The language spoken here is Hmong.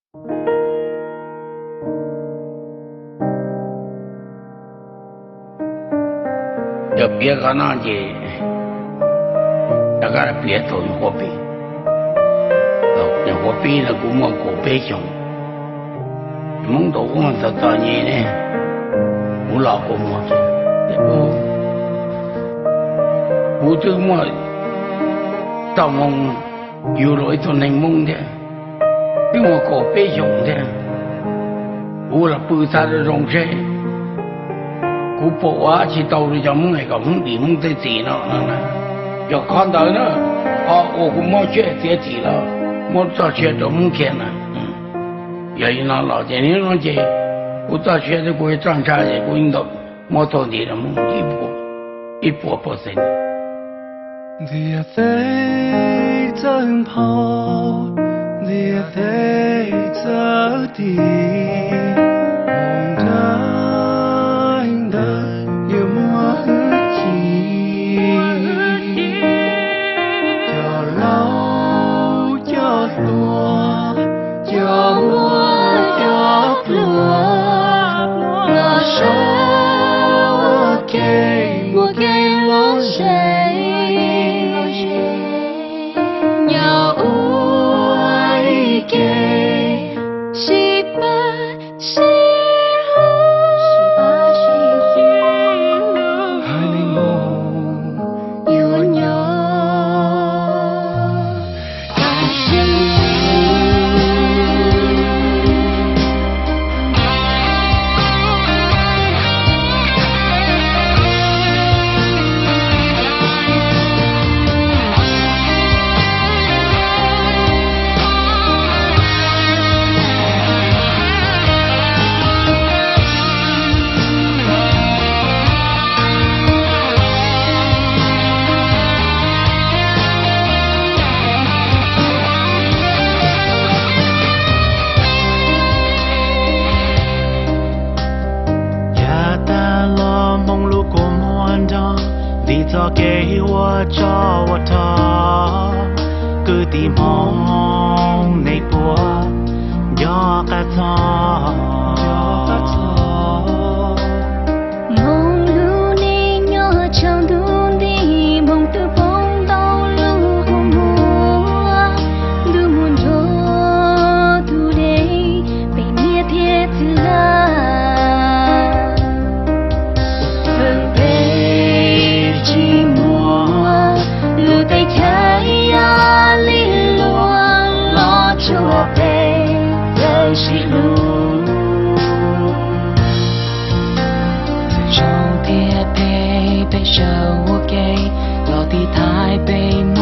Yog piav qhov no ces rov qab piav thaum nyuam qhuav pib. Nyuam qhuav pib no kuv muaj kaum peb xyoos, Hmoob tau ua txog txom nyem ne, kuv los kua muag. Kuv twb muaj txoj hmoo yug los ib tug neeg Hmoob thiab, twb muaj kaum peb xyoos thiab. Kuv los pw txhaj zoo zoo seb kuv puas ua dab tsi tau rau cov Hmoob es kom Hmoob dim Hmoob tej txim no no na. Yog qhov ntawd na, qhov uas kuv muab siab txiav txim los muab txoj sia rau Hmoob kiag na. Yog li no los ces nim no ces kuv txoj sia thiab kuv txoj ntsha ces kuv ntaus muab tau nti rau Hmoob ib puas pawj xees. Ntiaj teb txawj nphau, ntiaj teb txawj dim, mus nrog ntawd yuav muaj hwj chim. Cov laus cov hluas, cov muaj cov pluag, los sawv ua ke, muaj kev lom zem, nyob ua ib ke sib pab sib hlub, haiv neeg Hmoob yuav nyob Yav tag los Hmoob lub kua muag nrog, vim txoj kev ua tsov ua rog, kwv tij Hmoob nej puas nco qab txog? Hmoob lub neej nyob tshav ntuj nti, Hmoob twb poob ntau lub qhov muag, ntuj muag nrog tus dej, peb niam thiab txiv lawm. Txawm peb tsis muaj lub teb chaws, yog li luag los tsuas peb txawj sib hlub. Txawm zoo thiab phem peb sawv ua ke, los tiv thaiv peb